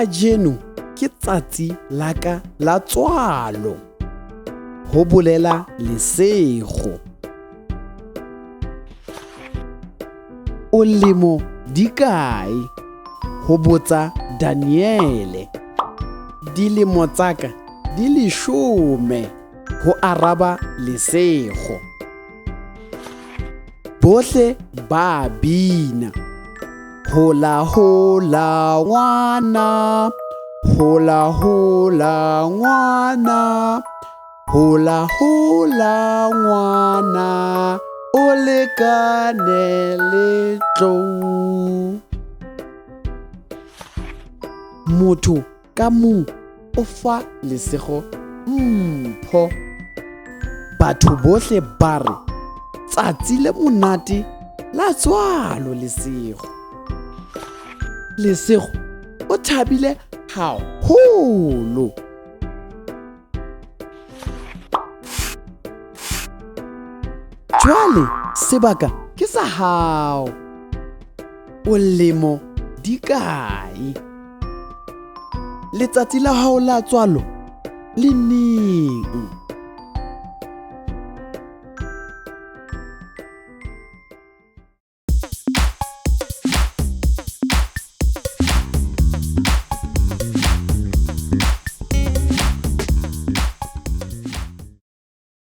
Kajeno ke tsatsi la ka la tswalo, ho bolela Lesego. O lemo di kae? Ho botsa Daniele. Dilemo tsa ka di leshome, ho araba Lesego. Bohle ba bina. Hola hola ngwana, hola hola ngwana, hola hola ngwana, o lekane le tlou. Motho ka mong o fa Lesego mpho. Batho bohle ba re tsatsi le monate la tswalo Lesego. Lesego o thabile haholo. Jwale sebaka ke sa hao. O lemo di kae? Letsatsi la hao la tswalo le neng?